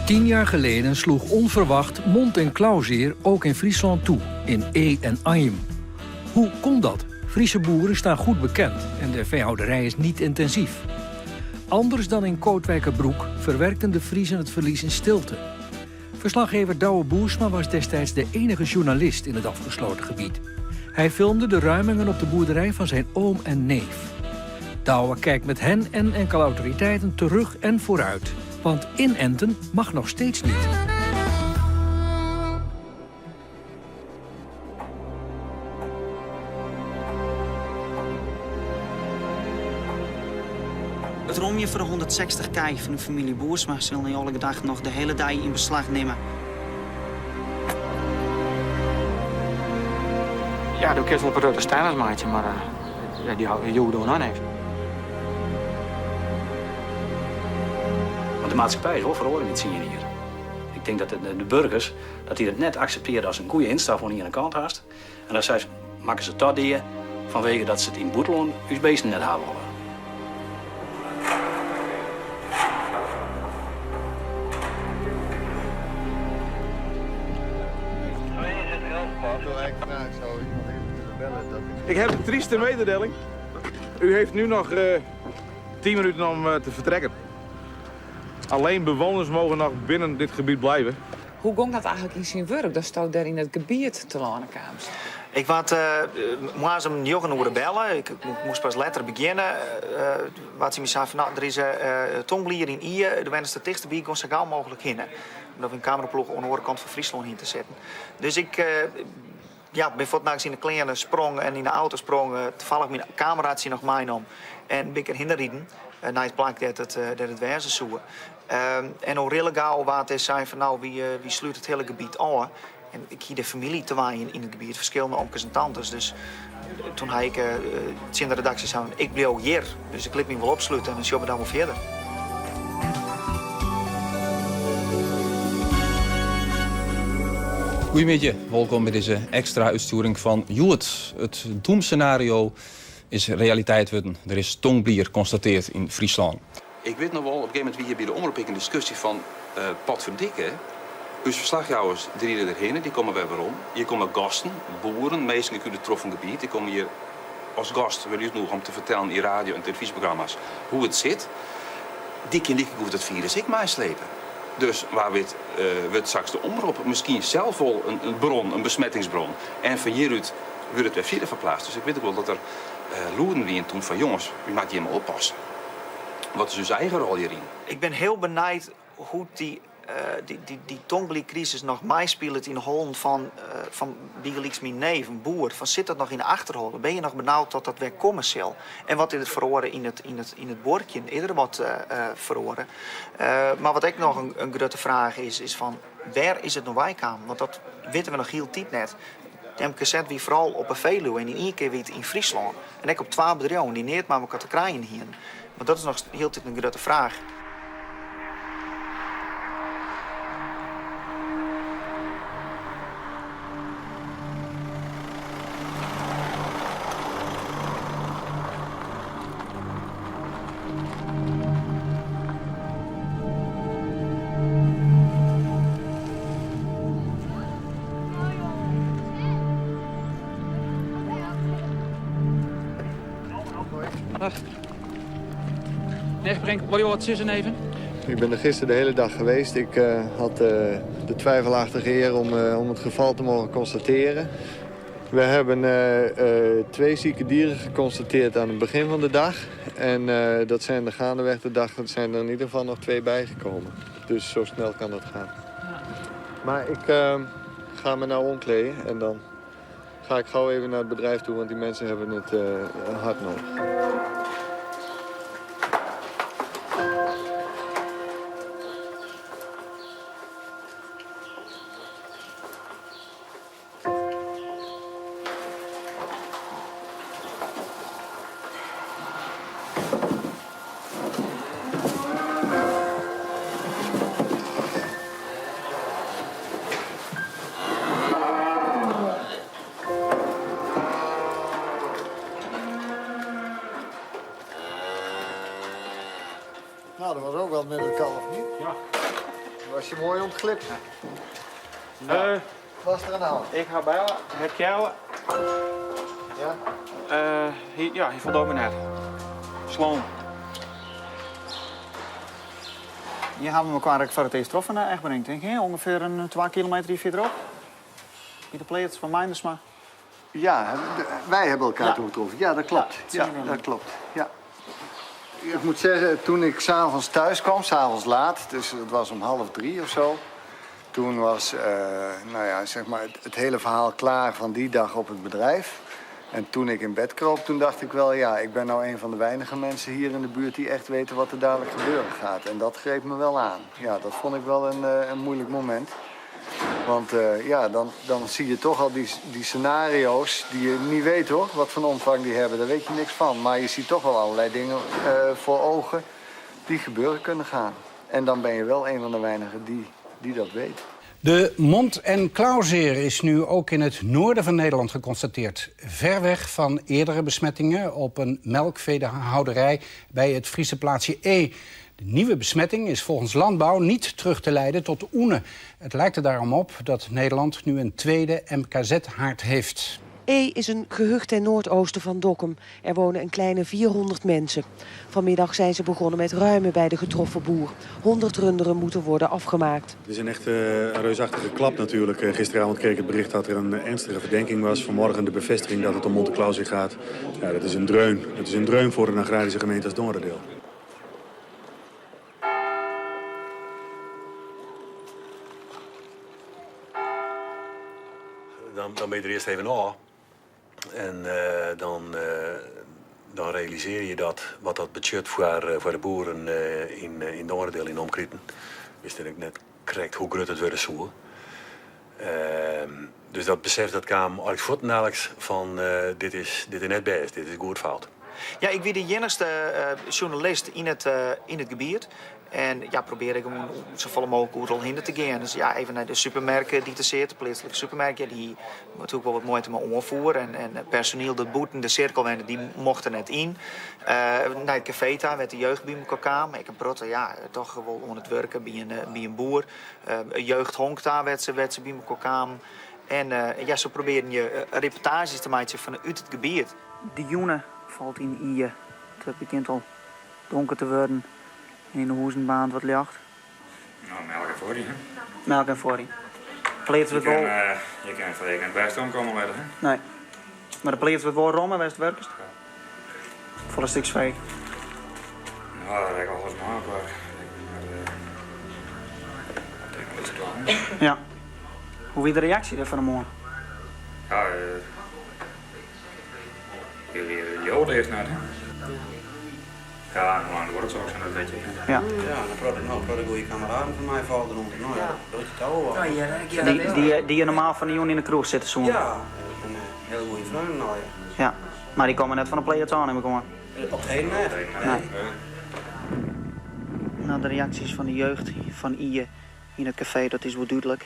Tien jaar geleden sloeg onverwacht mond- en klauwzeer ook in Friesland toe, in Ee en Anjum. Hoe kon dat? Friese boeren staan goed bekend en de veehouderij is niet intensief. Anders dan in Kootwijkerbroek verwerkten de Friezen het verlies in stilte. Verslaggever Douwe Boersma was destijds de enige journalist in het afgesloten gebied. Hij filmde de ruimingen op de boerderij van zijn oom en neef. Douwe kijkt met hen en enkele autoriteiten terug en vooruit. Want inenten mag nog steeds niet. It romjen foar de 160 kij fan de famylje Boersma sil nei alle gedachten noch de hiele dei yn beslach nimme. Ja, do kinst wol protestanners meitsje, mar eh, dy joegen do noch niks. Want de maatskippij is wol feroare yn dy tsien jier. Ik tink dat de burgers dat dy it net akseptearje as in goede instaf oan de iene kant hast. En dan sei makken se ta dea fanwege dat se it yn it bûtenlân ús beesten net ha wolle. Ik heb een trieste mededeling. U heeft nu nog uh, 10 minuten om uh, te vertrekken. Alleen bewoners mogen nog binnen dit gebied blijven. Hoe gong dat eigenlik yn syn wurk, datsto dêr yn it gebiet telâne kaamst? Ik waard moarns om njoggen oere belle. Ik moast pas letter begjinne. Waard tsjin my sein fan, no, der is tongblier yn Ie, do wennest der tichtsteby, gean sa gau mooglik hinne. Omdat we in kameraploech oan de oare kant fan Fryslân hiene te sitten. Dus ik ja, bin fuortendaliks yn de klean sprong en yn de auto sprong. Tafallich myn kameraatsje noch meinommen en bin ik derhinne riden nei it plak dêr't it, dêr't it wêze soe. En al rillegau waard dêr sein fan no, wy slute it hiele gebiet ôf. En ik hie de famylje te wenjen yn it gebiet, ferskillende omkes en tantes. Dus toen ha ik tsjin de redaksje sein, ik bliuw hjir, dus ik lit my wol opslute en dan sjogge we dan wol fierder. Goeiemiddei, wolkom by dizze ekstra útstjoering fan Hjoed. It doemsenario is realiteit wurden. Der is tongblier konstateard yn Fryslân. Ik wit noch wol, op in gegeven momint wie hjir by de Omrop ek in diskusje fan potferdikke, ús ferslachjouwers dy ride derhinne, dy komme wer werom. Hjir komme gasten, boeren, minsken út it troffen gebiet, dy komme hjir as gast, wurde útnûge om te fertellen yn radio en telefyzjeprogramma's hoe it sit. Dy kin likegoed it firus ek meislepe. Dus wa wit wurdt straks de Omrop miskien sels wol in bron, in besmettingsbron. En fan hjirút wurdt it wer fierder ferplaatst. Dus ik wit ek wol dat der lûden wiene toen fan jonges, wy moatte hjir mei oppasse. Wat is ús eigen rol hjiryn? Ik bin hiel benijd hoe't dy, dy tongblierkrisis noch meispilet yn de hollen fan, fan bygelyks myn neef, in boer. Fan sit dat noch yn de achterholle? Binne je noch benaud dat dat wer komme sil? En wat is der feroare yn it, yn it, yn it buorkjen? Is der wat feroare? Mar wat ek noch in grutte fraach is, is fan wêr is it no weikaam? Want dat witte we noch hieltyd net. De MKZ wie foaral op 'e Feluwe en yn ien kear wie it yn Fryslân. En ek op twa bedriuwen dy't neat mei elkoar te krijen hienen. Want dat is noch hieltyd in grutte fraach. Brink, wolle jo wat sizzen even? Ik ben er gisteren de hele dag geweest. Ik uh, had uh, de twijfelachtige eer om, uh, om het geval te mogen constateren. We hebben twee zieke dieren geconstateerd aan het begin van de dag. En dat zijn er gaandeweg de dag dat zijn er in ieder geval nog twee bijgekomen. Dus zo snel kan dat gaan. Ja. Maar ik ga me nou omkleden en dan ga ik gauw even naar het bedrijf toe, want die mensen hebben het hard nodig. Nou, dat was ook wel met het kalf, niet? Ja. Was je moai ûntglipt. Uh, Wat is der oan de hân? Ik ha belle, het kjelle. Ja? Uh, ja, hy foldocht my net. Sloan. Hjir hawwe we elkoar ek foar it earst troffen, Egberink, tink ik. Ungefear in 2 kilometer hier fierderop. By de pleats fan Meindersma. Ja, wij hebben elkaar toen getroffen. Ja, dat klopt. Ja, dat klopt. Ja. Ik moet zeggen, toen ik s'avonds thuis kwam, s'avonds laat, dus het was om 2.30 of zo. Toen was uh, nou ja, zeg maar het, het, hele verhaal klaar van die dag op het bedrijf. En toen ik in bed kroop, toen dacht ik wel, ja, ik ben nou een van de weinige mensen hier in de buurt die echt weten wat er dadelijk gebeuren gaat. En dat greep me wel aan. Ja, dat vond ik wel een, een moeilijk moment. Want uh, ja, dan, dan zie je toch al die, die scenario's die je niet weet hoor, wat voor omvang die hebben. Daar weet je niks van. Maar je ziet toch wel allerlei dingen uh, voor ogen die gebeuren kunnen gaan. En dan ben je wel een van de weinigen die, die dat weet. De mond- en klauwzeer is nu ook in het noorden van Nederland geconstateerd. Ver weg van eerdere besmettingen op een melkveehouderij bij het Friese plaatsje E. De nieuwe besmetting is volgens Landbouw niet terug te leiden tot Oene. Het lijkt er daarom op dat Nederland nu een tweede MKZ-haard heeft. E is een gehucht ten noordoosten van Dokkum. Er wonen een kleine 400 mensen. Vanmiddag zijn ze begonnen met ruimen bij de getroffen boer. 100 runderen moeten worden afgemaakt. Het is een echt uh, reusachtige klap natuurlijk. Gisteravond kreeg ik het bericht dat er een ernstige verdenking was. Vanmorgen de bevestiging dat het om Monte gaat. Ja, dat is een dreun. Dat is een dreun voor een agrarische gemeente als Dongeradeel. Dan, dan ben je er eerst even af. En uh, dan, uh, dan realiseer je dat, wat dat budget voor, uh, voor de boeren in, in Dongeradeel in omkriten. Wist ik net correct hoe groot het worden zou. dus dat besef dat kwam eigenlijk voetendaliks van dit, is, dit is net best, dit is goed fout. Ja, ik ben de enigste journalist in het, in het gebied. En ja, probeer ik om zo mogelijk overal heen te gaan. Dus ja, even naar de supermarkten die te zitten, de plaatselijke supermarkten, die natuurlijk wel wat mooi te me aanvoeren. En, en personeel dat boeten de cirkel wende, die mochten net in. Uh, naar het café daar met de jeugd bij elkaar kwamen. Ik heb protte, ja, toch wel onder het werken bij een, bij een boer. Uh, jeugdhonk daar werd ze, werd ze bij elkaar kwamen. En uh, ja, zo probeerden je reportages te maken vanuit het gebied. De jone valt in Ie. Het begint al donker te worden. En in de hoezenbaan wat licht. Nou, melk en vorie, hè? Melk en vorie. Pleats wordt wel... Je kan van het best omkomen letten, hè? Nee. Maar de pleats wordt wel rommen, west werkers? Ja. Voor een stuk vee. Nou, dat heb ik alles maar, maar... Ik denk dat is klaar. Ja. Hoe wie de reactie daarvan de morgen? Ja, jullie Joden is net, hè? Ja, en hoe lang wordt het zo zijn, dat weet je. Ja. Ja, dan praat ik nou, praat ik goede kameraden van mij vallen eronder. Nou ja, dat weet je het al wel. Ja, die, die, die je normaal van de jongen in de kroeg zitten zoen. Ja, een hele goede vrienden al, ja. Ja, maar die komen net van de play aan, heb ik gewoon. Op het heden net. Nee. Nou, de reacties van de jeugd van Ie in het café, dat is wel duidelijk.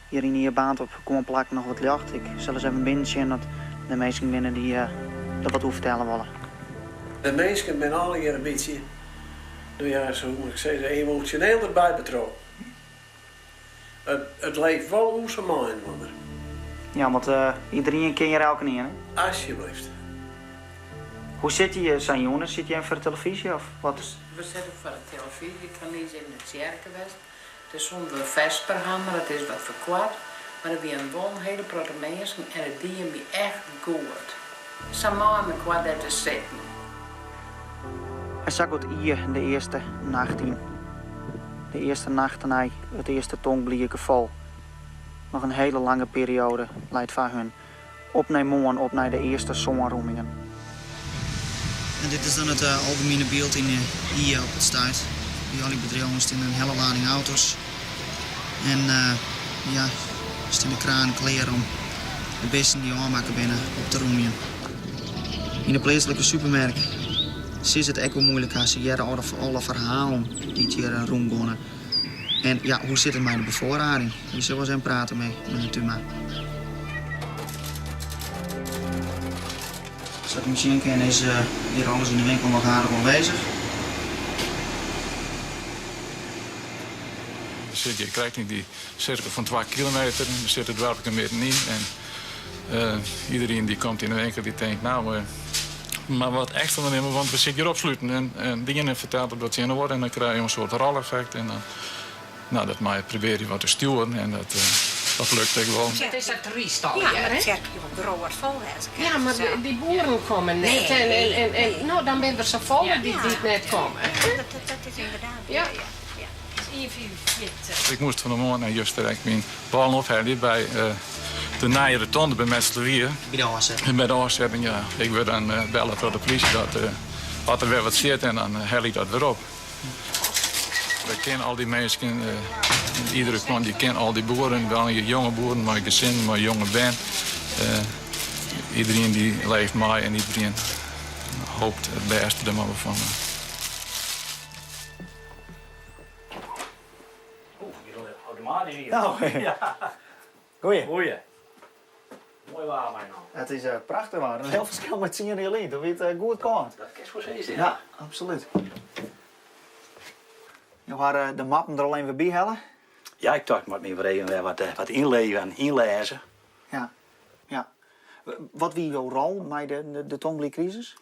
Hier in je baant op kom plak nog wat licht. Ik zal eens even binnen zien dat de meesten binnen die uh, dat wat hoe vertellen willen. De mensen zijn alle keer een beetje, nou ja, zo moet ik zeggen, emotioneel erbij betrokken. Het, het leeft wel onze mind, Ja, want uh, iedereen ken je elke keer, hè? Alsjeblieft. Hoe zit je, zijn jongens? Zit je voor de televisie of wat? We zitten voor de televisie. Ik kan niet in de kerk geweest. Het is zonder vesperhammer, het is wat verkwart. Maar er waren wel een hele grote mensen en het deed me echt goed. Ze maken me kwaad daar te zitten. En zag het hier de eerste nacht in. De eerste nacht en hij het eerste tongblieke geval. Nog een hele lange periode leidt van hun opnemen op naar de eerste zonroemingen. En dit is dan het uh, algemene beeld in uh, hier op het stuit. Die al die bedrijven staan een hele lading auto's. En uh, ja, staan de kraan klaar om de beesten die aanmaken binnen op te roemen. In de plaatselijke supermarkt ze is het echt wel moeilijk als ze jaren alle, alle verhalen die het hier rondgaan. En ja, hoe zit het met de bevoorrading? Hier zullen we eens praten mee, meneer Tuma. Zoals ik misschien ken is uh, hier alles in de winkel nog aardig aanwezig. sit hjir krekt yn dy sirkel fan twa kilometer. We sitte it doarpke middenyn en iderien dy't komt yn de winkel dy tinkt, no, mar wat ekstra nimme, want we sitte hjir opsluten. En de iene fertelt it wat tsjin de oar en dan krije je in soart roleffekt. En dan, no, dat meie probearje wat te stjoeren en dat, dat lukt ek wol. Het is dat tryst al, Ja, mar it tsjerkje wol groot fol wêze kin. Ja, mar dy boeren komme net en, en, en no, dan binne der safolle dy't net komme. Dat is ynderdaad ja. Ik moast fan 'e moarn en juster ek myn ballen ophelje by de nije rotonde by Metslawier. By de ôfsetting? By de ôfsetting, ja. Ik wurd dan belle troch de plysje dat as der wer wat sit en dan helje ik dat wer op. We kenne al dy minsken, iedere klant dy ken al dy boeren, allegear jonge boeren mei gesinnen, mei jonge bern. Iederien dy leeft mei en iederien hopet it bêste der mar fan. Nou, goeie. Goeie. Moai waar mei no. It is prachtich waar. In hiel ferskil mei tsien jier lyn. Doe wie it goed kâld. Dat kinst wol sizze, ja. Ja, absolút. Jo hawwe de mappen der al even by helle? Ja, ik tocht, ik moat my wer even wer wat ynleven en ynlêze. Ja, ja. Wat wie jo rol mei de tongblierkrisis?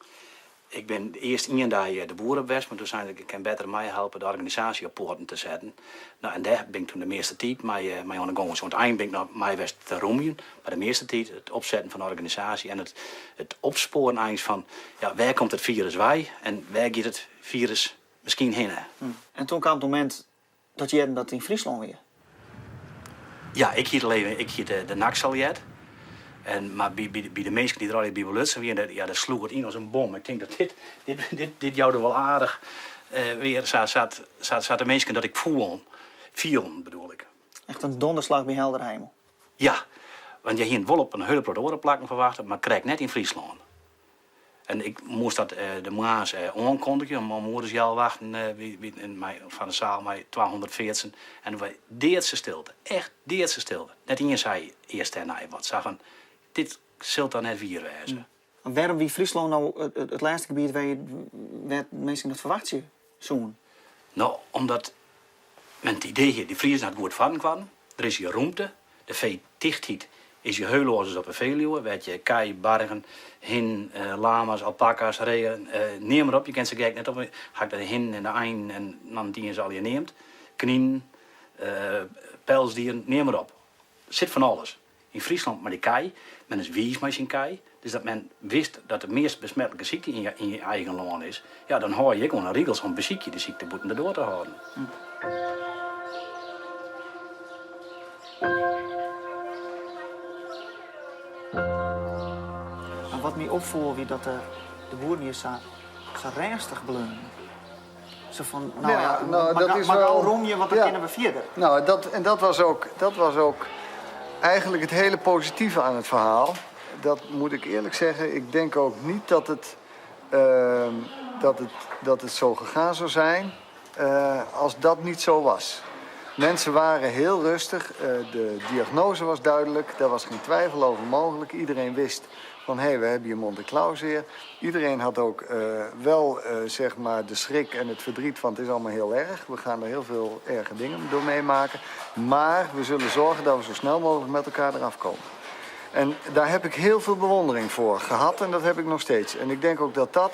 Ik bin earst ien dei de boer op west, mar doe sein ik, ik kin better meihelpe de organisaasje op poaten te setten. No, en dêr bin ik toen de measte tiid mei oan de gong. Oan it ein bin ik noch mei west te rûmjen, mar de measte tiid it opsetten fan de organisaasje en it opspoaren eins fan, ja, wêr komt it firus wei en wêr giet it firus miskien hinne. En toen kaam it momint Dat je hearden dat it yn Fryslân wie? Ja, ik hie it al even, ik hie de NAKS al heard. En, mar by, by de minsken dy't der allegear by belutsen wiene, ja, dat sloech it yn as in bom. Ik tink dat dit, dit, dit, dit joude wol aardich weer sa, sa't, sa't de minsken dat ek foelen, fielen bedoel ik. Echt in donderslach by heldere hemel. Ja, want je hiene it wol op in hiele protte oare plakken ferwachte, mar krekt net yn Fryslân. En ik moast dat de moarns oankondigje om oere as healwei achten foar de saal mei 214. En der wie deadse stilte, echt deadse stilte. Net ien sei earst dêrnei wat. Sa fan, dit sil dan net wier wêze. Want wêrom wie Fryslân no it lêste gebiet wêr't minsken dat ferwachtsje soenen? No, omdat men it idee hie, de Friezen ha it goed foar elkoar, der is hjir rûmte, de feetichtheid is hjir hiel oars as op 'e Feluwe, wêr't je kij, bargen, hinnen, lama's, alpaka's, reeën, neam mar op, je kinne se gek net op, ha ik de hinnen en de einen en dan dy se allegear neamd, kninen, pelsdieren, neam mar op. Der sit fan alles yn Fryslân mei de kij, men is wiis mei syn kij, dus dat men wist dat de meast besmetlike sykte yn je eigen lân is, ja, dan hâld je ek oan de rigels om besykje de sykte bûten de doar te hâlden. Mar wat my opfoel wie dat de boeren hjir sa rêstich bleaunen. Sa fan, no ja, nou, dat is mar wel, gau rûmje, want dan kinne we fierder. Nou, dat, en dat was, ook, dat was ook eigenlijk het hele positieve aan het verhaal. Dat moet ik eerlijk zeggen. Ik denk ook niet dat het, dat het, dat het zo gegaan zou zijn als dat niet zo was. Mensen waren heel rustig, de diagnose was duidelijk, daar was geen twijfel over mogelijk. Iedereen wist van hé, hey, we hebben hier mond- en klauwzeer. Iedereen had ook wel zeg maar de schrik en het verdriet van het is allemaal heel erg. We gaan er heel veel erge dingen door meemaken. Maar we zullen zorgen dat we zo snel mogelijk met elkaar eraf komen. En daar heb ik heel veel bewondering voor gehad en dat heb ik nog steeds. En ik denk ook dat dat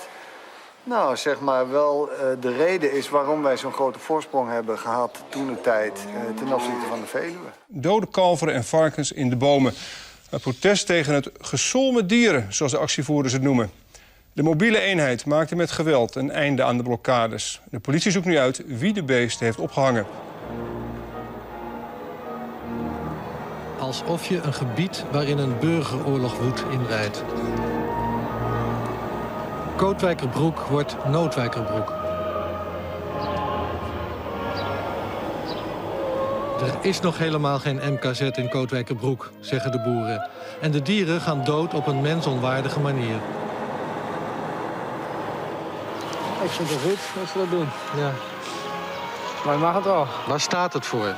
nou, zeg maar wel de reden is waarom wij zo'n grote voorsprong hebben gehad toen de tijd ten opzichte van de Veluwe. Dode kalveren en varkens in de bomen. Een protest tegen het gesol met dieren, zoals de actievoerders het noemen. De mobiele eenheid maakte met geweld een einde aan de blokkades. De politie zoekt nu uit wie de beesten heeft opgehangen. Alsof je een gebied waarin een burgeroorlog woedt inrijdt. Kootwijkerbroek wordt Noordwijkerbroek. Er is nog helemaal geen MKZ in Kootwijkerbroek, zeggen de boeren. En de dieren gaan dood op een mensonwaardige manier. Ik vind het goed dat ze dat doen. Ja. Maar mag het wel. Waar staat het voor?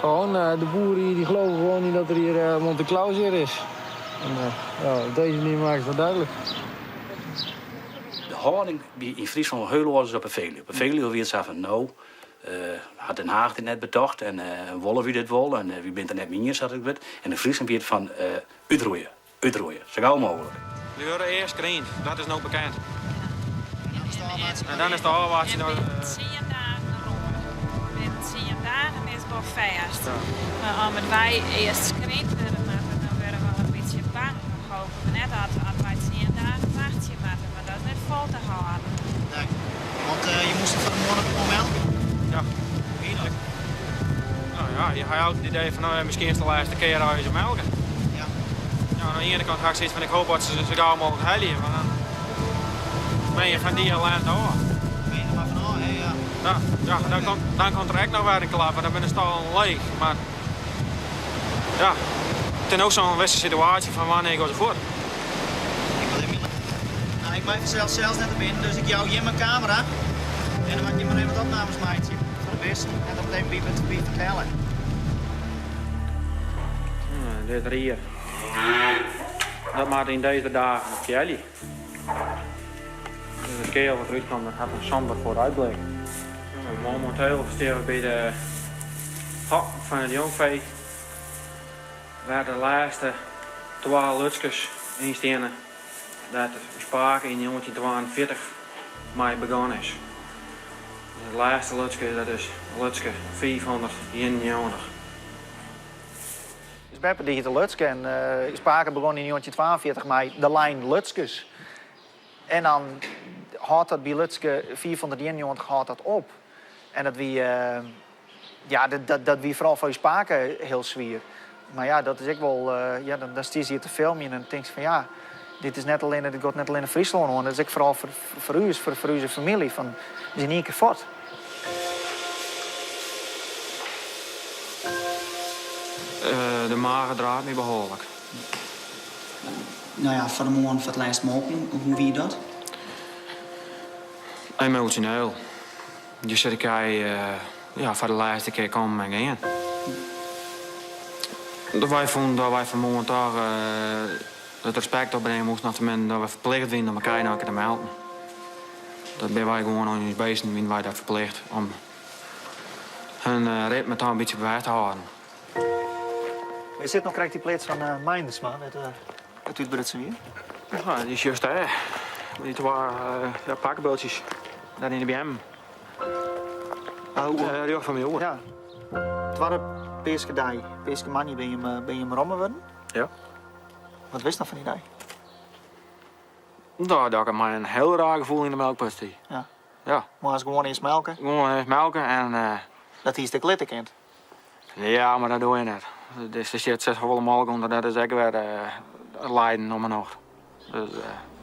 Gewoon, de boeren hier die geloven gewoon niet dat er hier mond- en klauwzeer is. En ja, op deze manier maken ze dat duidelijk. De hâlding wie yn Fryslân hiel oars as op 'e Feluwe. Op 'e Feluwe wie it sa fan no, Hat Den Haach dit net betocht en wolle wy dit wol en wy binne it der net mei iens dat it wurdt. En de Friezen wie it fan útroeie, útroeie, sa gau mooglik. We wurde earst skrynd, dat is no bekend. En dan is it ôfwachtsjen. Binnen tsien dagen rûn. Binnen tsien dagen is wol fêst. Mar omdat wy earst skrynd wurde moatte, dan wurde we in bytsje bang. Dan hoopje we net dat wy tsien dagen wachtsje moatte, mar dat is net fol te hâlden. Nee, want je moasten fan 'e moarn op oanmelden? Ja. Hoe wie dat? No ja, je ha altyd it idee fan no ja, miskien is it de lêste kear dat we se melke. Ja. Ja, oan de iene kant ha ik soiets fan ik hoop dat se sa gau mooglik helje, want dan ben je fan dy ellende ôf. Ben je der mar fan ôf, hè? Ja. Ja, ja, dan komt der ek noch wer in klap, want dan binne de stallen leech. Mar ja, it is no sa'n wisse situaasje fan wannear gean se fuort. Ik wol even. Nou, ik mei fansels sels net binnen, dus ik jou jim in kamera. En dan moat jim mar even wat opnames meitsje fan de bisten en dat even by, by fertelle. Dit rier. Dat moat yn dizze dagen kealje. Dus it keal wat derút komt, dat hat in somber vooruitblik. Mominteel stean we by de hokken fan it jongfee, wêr't de lêste twa lutskes yn steane, dêr't ús pake yn 1942 mei begûn is. It lêste lutske, dat is lutske 591. Us beppe dy hiette Lutske en ús pake begûn yn 1942 mei de lijn Lutskes. En dan hâldt dat by Lutske 591 hâldt dat op. En dat wie, ja, dat wie foaral foar ús pake hiel swier. Mar ja, dat is ek wol, ja, dan stiest hjir te filmjen en tinkst fan ja, dit is net allinne, dit giet net allinne Fryslân oan, dat is ek foaral foar ús, foar ús famylje, fan we binne yn ien kear fuort. De mage draait my behoarlik. No ja, fan 'e moarn foar it lêst molken, hoe wie dat? Emosjoneel. Je sitte kij ja, foar de lêste kear kommen en gean. Wy fûnen dat wy fan moarn toch it respekt opbringe moasten, of teminsten dat we ferplicht wienen om de kij noch in kear te melken. Dat binne wy gewoan oan ús beesten, wienen wy dat ferplicht om hun ritme toch in bytsje by te hâlden. Is dit no krekt dy pleats fan Meindersma, wêr't it útbrutsen wie? Ja, dy is just dêr. Dy twa pakbultsjes dêr yn de beammen. Rjocht foar my oer. Ja. Twadde Peaskedei, Peaskemoandei binne jim romme wurden. Ja. Wat witst noch fan dy dei? No, dat ik mei in hiel raar gefoel yn de melkput stie. Ja. Ja. Moast gewoan earst melke? Gewoan earst melke en... Dat hiest ek litte kind? Ja, mar dat doe je net. Dus der sit safolle molke ûnder, dat is ek wer lijen om 'e nocht. Dus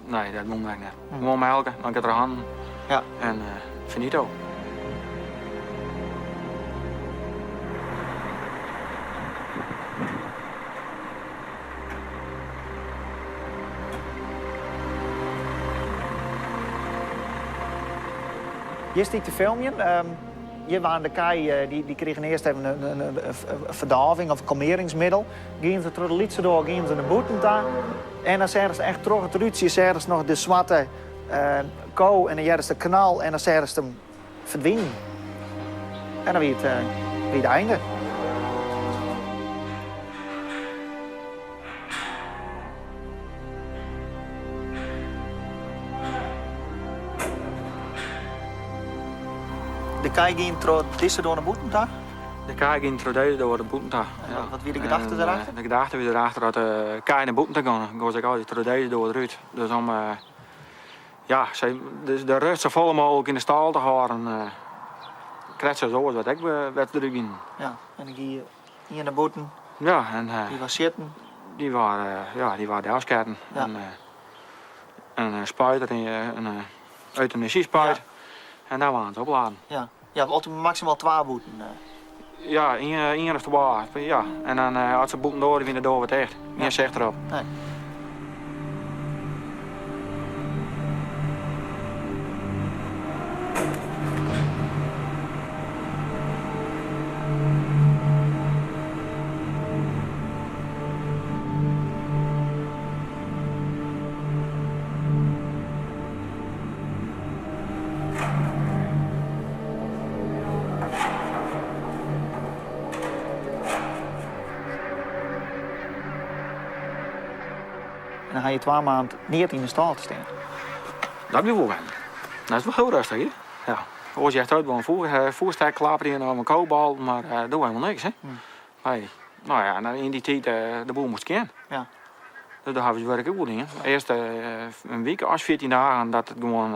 nee, dat gong ek net. Gewoan melke, dan giet er hannen. Ja. En finito. Hjir stie ik te filmjen. Hjir waarden de kij, dy krigen earst even in ferdôving of kalmearringsmiddel. Gienen se troch de lytse doar gienen se nei bûten ta. En dan seachst echt troch it rútsje seachst noch de swarte ko en dan heardest de knal en dan seachst him ferdwinen. En dan wie it, wie it einde. De kij gienen troch dizze doar nei bûten ta? De kij gienen troch dizze doar nei bûten ta, ja. Wat wie de gedachte derachter? De gedachte wie derachter dat de kij nei bûten ta gongen, dan gongen se ek altyd troch dizze doar derút. Dus om ja, de rêst safolle mooglik yn de stâl te hâlden, krekt sa as oars wat ek wêr't se derút gienen. Ja, en dan gie ien nei bûten. Ja, en Dy waard sjitten. Dy waard, ja, dy waard delsketten. Ja. En in spuit, in eutanasyspuit. En dan waarden se opladen. Ja, ja, altyd maksimaal twa bûten. Ja, ien of twa. Ja. En dan as se bûtendoar wiene, de doar wer ticht. Gjin sicht derop. Nee. ha je twa maand neat yn de stâl te stean. Dat wie wol wennen. Dat is wol hiel rêstich hjir. Ja. Oars hearst altyd wol in foerstek klapperjen of in kobal, mar doe helemaal niks. Hè? Nee. No ja, yn dy tiid de boel moast skjin. Ja. Dus dêr hawwe we ús wurk ek goed dien. Earst in wike as 14 dagen dat it gewoan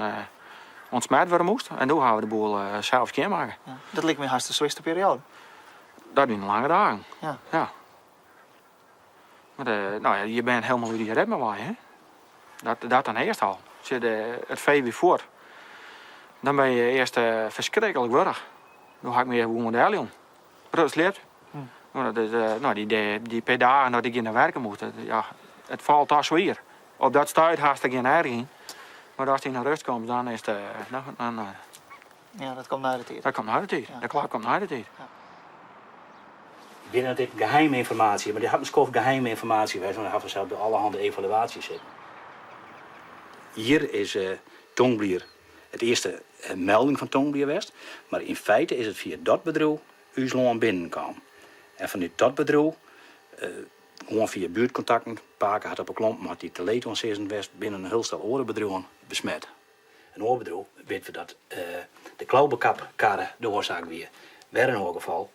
ûntsmet wurde moast. En doe hawwe we de boel sels skjinmakke. Ja. Dat liket my hast de swierste perioade. Dat wiene lange dagen. Ja. Ja. Mar no ja, je binne helemaal út je ritme wei, hè? Dat, dat dan earst al. Sjoch, it fee wie fuort. Dan bin je earst ferskriklik wurch. Doe ha ik my even gewoan deljûn. Protte sliept. No, dat is, no, dy, dy pear dagen dat ik gjin werke moast, ja, it falt toch swier. Op dat stuit hast der gjin erch yn. Mar ast yn 'e rêst komst, dan is it, dan, dan, Ja, dat komt nei de tiid. Dat komt nei de tiid. De klap komt nei de tiid. Binne dit geheime ynformaasje, mar dit hat in skoft geheime ynformaasje west, want it hat fansels by allerhande evaluaasjes sitten. Hjir is tongblier it earste melding fan tongblier west, mar yn feite is it fia dat bedriuw ús lân binnenkaam. En fanút dat bedriuw, gewoan fia buertkontakten, pake hat op 'e klompen, hat dy te leed oan sizzen west, binne in hiel stel oare bedriuwen besmet. In oar bedriuw wit we dat de klaubekapkarre de oarsaak wie. Wer in oar gefal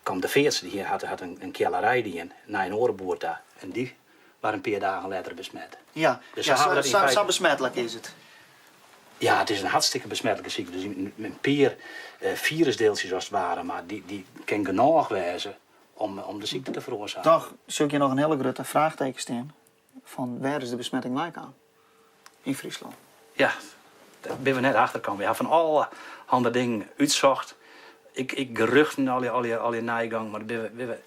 kaam de fearts, dy hat in keallerij dien nei in oare boer ta en dy waard in pear dagen letter besmet. Ja, Dus ja, sa hawwe we dat yn sa, feite sa besmetlik is it. Ja, it is in hartstikke besmetlike sykte. Dus in pear firusdeeltsjes as it ware, mar dy kin genôch wêze om de sykte te feroarsaakjen. Toch sjoch ik hjir noch in hiele grutte fraachteken stean fan wêr is de besmetting weikaam yn Fryslân? Ja, dêr binne we net achter kaam. We ha fan allerhande dingen útsocht. Ek geruchten, allegear neigongen, mar dêr binne we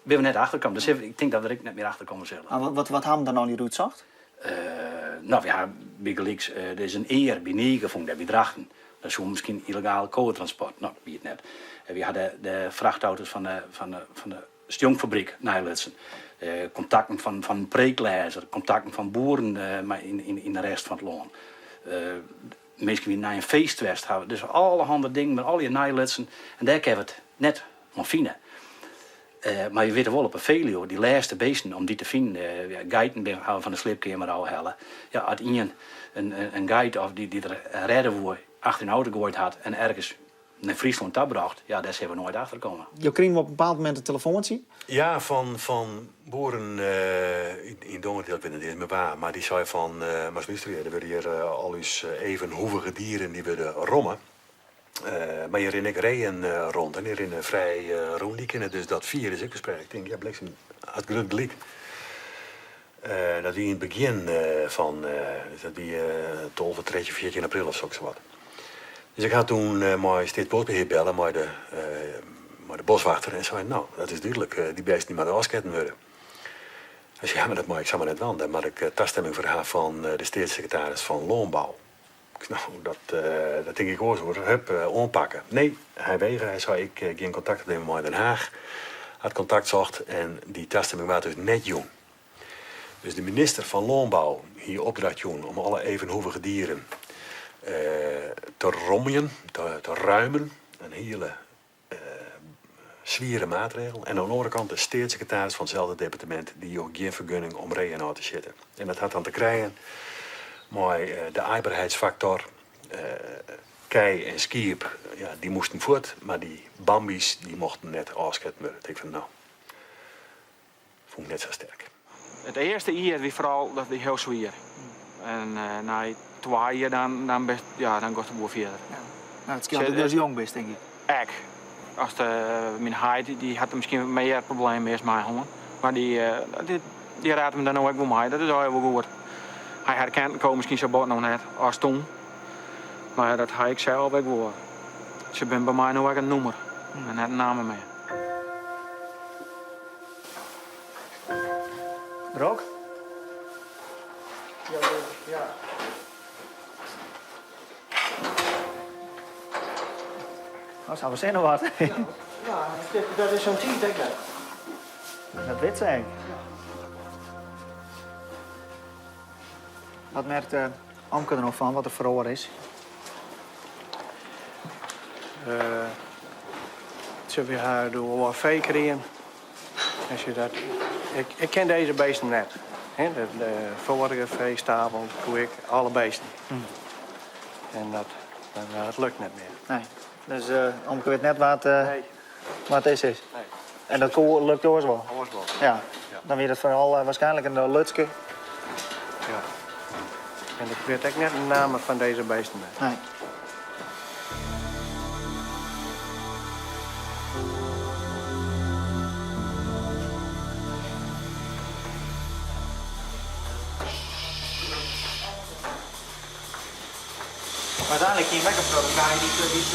binne we net achter kaam. Dus ik tink dat we der ek net mear achter komme sille. Mar wat, wat ha jim dan allegear útsocht? No, we ha bygelyks, der is in ear by Nyeke fûn, dêr by Drachten. Dat soe miskien yllegaal kowetransport, no, dat wie it net. We ha de frachtauto's fan de, fan de, fan de stjonkfabryk neilutsen. Kontakten fan in preeklêzer, kontakten fan boeren yn de rest fan it lân. Minsken dy't nei in feest west hawwe. Dus allerhande dingen binne allegear neilutsen en dêr kinne we it net oan fine. Mar je witte wol op 'e Veluwe, dy lêste beesten om dy te finen, geiten binne hawwe fan de sliepkeamer ôfhelle. Ja, as ien in geit of dy't er rêde woe achter yn de auto goaid hat en ergens nei Fryslân ta brocht, ja, dêr sille we noait achter komme. Jo krigen op in bepaald momint in telefoantsje. Ja, fan boeren yn Dongeradiel, ik wit net iens mear wa, mar dy sei fan, moatst lústerje, der wurde hjir al ús evenhoevige dieren dy wurde romme. Mar hjir rinne ek reeën rond en dy rinne frij rûn, dy kinne dus dat firus ek ferspreide. Ik tink, ja bliksem, hat grut gelyk. Dat wie yn it begjin fan, dus dat wie 12, 13, 14 april of soksawat. Dus ik ha toen mei Steatsboskbehear belle, mei de, mei de boswachter en sei, no, dat is dúdlik, dy beesten dy moatte ôfsketten wurde. Hy sei, ja, mar dat mei ik samar net dwaan, dêr moat ik tastimming foar ha fan de steatssekretaris fan Lânbou. Ik sei, no, dat, dat tink ik oars oer. Hup, oanpakke. Nee, hy wegere. Hy sei, ik gean kontakt opnimme mei Den Haag. Hat kontakt socht en dy tastimming waard dus net jûn. Dus de minister fan Lânbou hie opdracht jûn om alle evenhoevige dieren te romjen, te ruimen. In hiele swiere maatregel. En oan de oare kant de steatssekretaris fan itselde departemint dy joech gjin fergunning om reeën ôf te sjitten. En dat hat dan te krijen mei de aaiberheidsfaktor. Kij en skiep, ja, dy moasten fuort, mar dy bambies dy mochten net ôfsketten wurde. Tink fan no, fûn ik net sa sterk. It earste jier wie foaral dat wie hiel swier. En nei twa jier dan, dan, bist, ja, dan giest de boer fierder. Ja. No, it skeelt ek datst jong bist, tink ik. Ek. As de, myn heit dy hat der miskien mear problemen earst mei hân. Mar dy, dy, dy rêdt him der no ek wol mei. Dat is allegear wol goed. Hy herkent ko miskien sa bot noch net as toen. Mar dat ha ik sels ek wol. Se binne by my no ek in nûmer en net in namme mear. Drok? Ja. No, sa we sin noch wat. Ja, dat is zo'n tiid ek net. Dat wit se ek. Wat merkt Omke der no fan, wat der feroare is? Sjoch, wy ha doe wol wat fee krigen. En sjoch, dat, ik, ik ken dizze beesten net. Hè, de, de foarige feestapel koe ik alle beesten. En dat, dat lukt net mear. Nee. Dus uh, omke wit net wat, uh, nee. wat is is. Nee. En dat koe lukt oars wol? Oars wol. Ja. Dan wie dat foaral uh, waarskynlik in lutske. Ja. En ik wit ek net de namen fan dizze beesten. Nee. Maar uiteindelijk hie ek in protte kij dy't dy't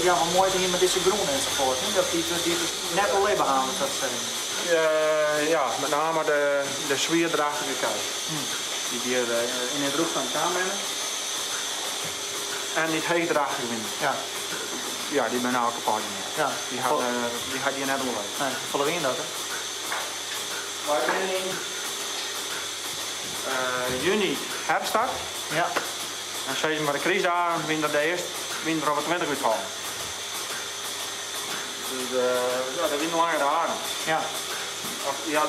ja, wat muoite hiene mei dizze grûn ensafuort. Dat dy't dy't it net oerlibbe hawwe, sa te sizzen. Ja, met name de, de swierdrachtige kij. Dy't hjir yn it drûchte kaam binne. En dy't heechdrachtich binne. Ja. Ja, dy binne elke kapot gien. Ja. Dy hat, dy hat hjir net oerlibbe. Nee, hoefolle wiene dat? Wy binne yn juny herstart. Ja. En sis mar de krystdagen wiene der de earste, wiene der al wat 20 útfallen. Dus ja, dat wiene lange dagen. Ja. Of, ja,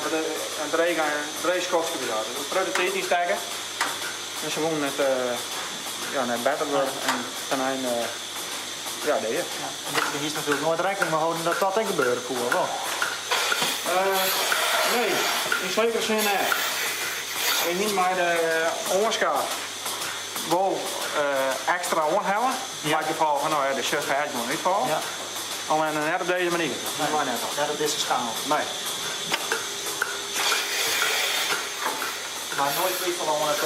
in dreech, in dreech skoftke wie dat. Dus in protte tiid ynstekke. En se woenen net, ja, net better wurde en ten einde, ja, dea. Ja. En der hiest natuerlik noait rekkening mei holden dat dat ek gebeure koe, of wol? Nee, yn sekere sin net. Wy hiene mei de oanskaf wol ekstra oanhelle. Mei it gefolch fan, no ja, de sjocht der gewoan útfal. Ja. Allinne net op dizze manier. Dat Nee, net op. Net op dizze skaal. Nee. Mar noait twifele oan it,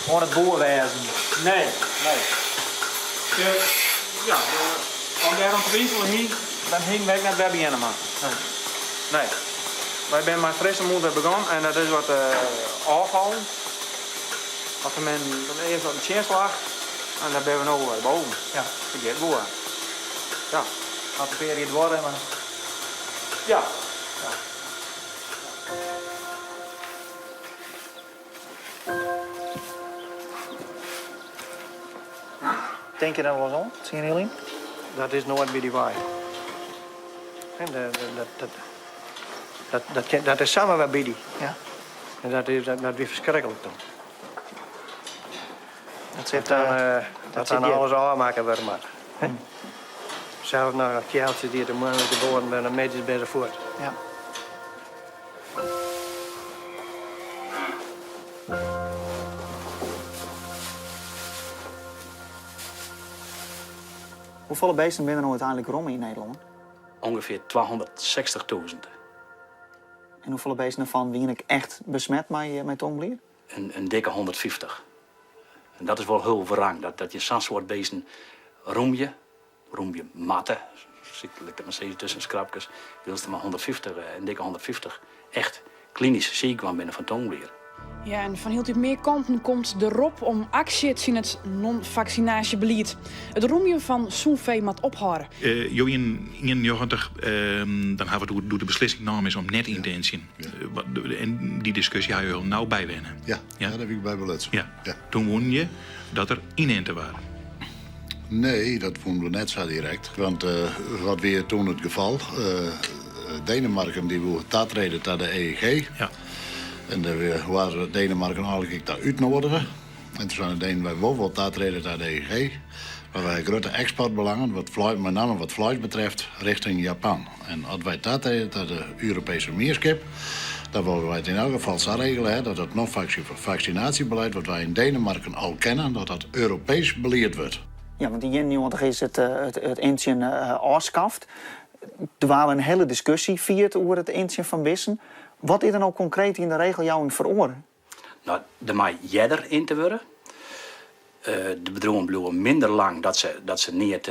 oan it boerwêzen. Nee, nee. Ja, om dêr oan twifele hie, dan hiene we ek net wer begjinne moatten. Nee. Nee. Wy binne mei frisse moed wer begûn en dat is wat ôffallen. Op men earst wat in tsjinslach en dêr binne we no wer boven. Ja. It giet goed. Ja. Hat in pear jier duorre, mar. Ja. Ja. Tinke je der wolris oan, tsien jier lyn? Dat is noait by dy wei. Dat, dat, dat, dat, dat is samar wer by dy. Ja. En dat, is, dat, dat wie ferskriklik dan. Dat sit, dat dan, dat dat sit dan hjir. alles ôfmakke wurde moat. Sels noch in kealtsje dy't de moarns geboren binne, middeis binne se fuort. Ja. Hoefolle beesten binne der no úteinlik romme yn Nederlân? Ungefear 260.000. En hoefolle beesten derfan wiene ek echt besmet mei, mei tongblier? In, in dikke 150. En dat is wol hiel wrang, dat, dat je sa'n soad beesten rûmje, rûmje moatte, lit ik dat mar sizze tusken skrapkes, wylst der mar 150, in dikke 150 echt klinysk siik waard binne fan tongblier. Ja, en fan hieltyd mear kanten komt de rop om aksje tsjin it non-faksinaasjebelied. It rûmjen fan sûn fee moat ophâlde. Jo wienen 91, dan hawwe we it oer doe't de beslissing naam is om net yn te intsjen. En dy diskusje ha jo hiel nau bywenne. Ja, ja. dêr wie ik by belutsen. Ja. Toen woenen je dat der yninte waard. Nee, dat fûnen we net sa direkt. Want wat wie toen it gefal? Denemarken dy woe tatrede ta de EEG. Ja. En dêr waard Denemarken eigenlik ek ta útnoadige. En toen seinen de Denen, wy wolle wol tatrede ta de EEG, mar wy ha grutte eksportbelangen, wat fleis, mei namme wat fleis betreft, richting Japan. En as wy tatrede ta de Europeeske Mienskip, dan wolle wy it yn elk gefal sa regele ha dat it non-vaksinatiebeleid wat wy yn Denemarken al kenne, dat dat Europeesk belied wurdt. Ja, want yn 91 is it, it, it intsjen ôfskaft. Der waard in hiele diskusje fierd oer it intsjen fan bisten. Wat is der no konkreet yn de regeljouwing feroare? No, der mei earder inte wurde. De bedriuwen bliuwe minder lang dat se, dat se neat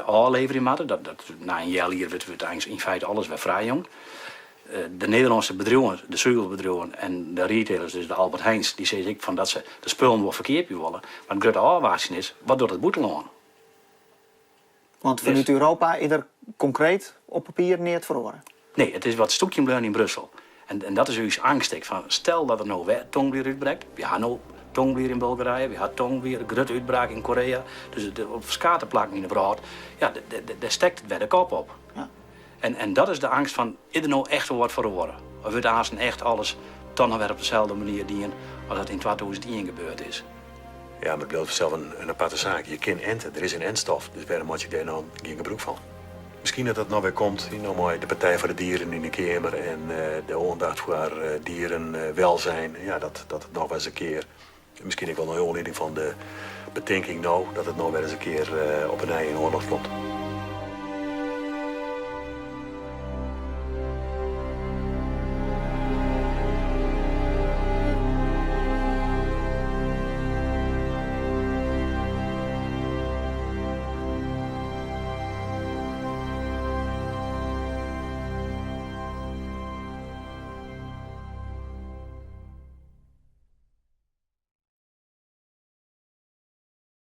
ôfleverje moatte. Dat, dat, nei in healjier wurdt, wurdt eins yn feite alles wer frijjûn. De Nederlânske bedriuwen, de suvelbedriuwen en de retailers, dus de Albert Heijns, dy sizze ek fan dat se de spullen wol ferkeapje wolle. Mar it grutte ôfwachtsjen is, wat docht it bûtenlân? Want fanút Europa is der konkreet op papier neat feroare? Nee, it is wat stûkjen bleaun yn Brussel. En, en dat is ús eangst ek. Fan, stel dat der no wer tongblier útbrekt. Wy ha no tongblier yn Bulgarije, wy ha tongblier, grutte útbraak yn Korea. Dus op ferskate plakken yn de wrâld, ja, dêr stekt it wer de kop op. Ja. En, en dat is de eangst fan, is der no echt wol wat feroare? Of wurdt aansten echt alles toch noch wer op deselde manier dien as dat yn 2001 gebeurd is. Ja, mar it bliuwt fansels in aparte saak. Je kin ente, der is in entstof, dus wêrom meitsje ik dêr dan gjin gebrûk fan? Miskien dat dat no wer komt, no mei de Partij foar de Dieren yn de Keamer en de oandacht foar dierenwelzijn, ja, dat dat it noch wer ris in kear, miskien ek wol nei oanlieding fan de betinking no, dat it noch wer ris in kear op 'e nij yn oandacht komt.